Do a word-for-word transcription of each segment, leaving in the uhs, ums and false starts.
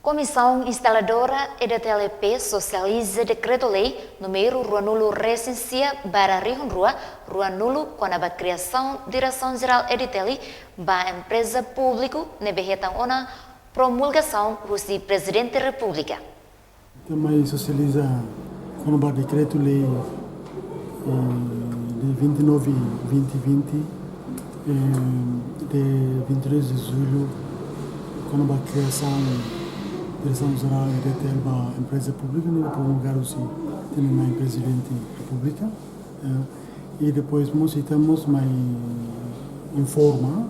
Komisaun Instaladora EDTL E P sosializa Dekretu-Lei númeru ruanulu resin sia barra rihun rua ruanulu kona-ba kriasaun Diresaun Jerál EDTL ba empreza públiku ne'ebé hetan ona promulgasaun husi Prezidente Repúblika. Ita mai sosializa kona-ba Dekretu-Lei, eh, de vinte e nove, vinte e vinte, eh, de vinte e dois de julho, kona-ba kriasaun Diresaun Jerál EDTL ba empreza públika, ne'e promulgadu husi ita-nia Prezidente Repúblika. Eh, i depois mós ita mós mai informa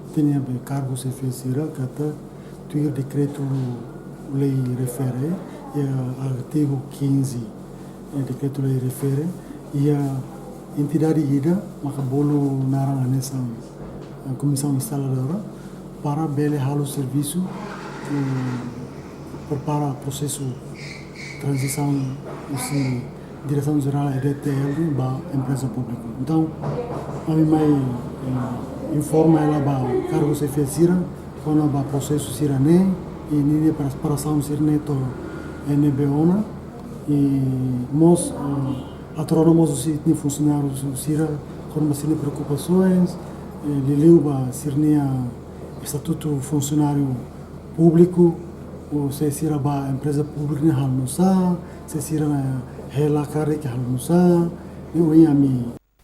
ita-nia be kargu xefia sira katak tuir Dekretu-Lei refere, iha artigu quinze, eh, Dekretu-Lei refere, iha entidade ida maka bolu naran hanesan, eh, Komisaun Instaladora, para bele halo servisu, eh, prepara prosesu tranzisaun husi Diresaun Jerál EDTL ba empreza públika. Entaun, ami mai, eh, informa hela ba kargu xefia sira kona-ba prosesu sira-ne'e, i ninia preparasaun sira-ne'e to'o ne'ebé ona, i mós, eh, hatuur ona mós husi ita-nia funsionáriu sira kona-ba sira-nia preokupasaun, eh, liuliu ba sira-nia estatutu funsionáriu públiku, ou se sira ba empreza públika ne'e halo nusá, se sira hela karik halo nusá, ne'e ohin ami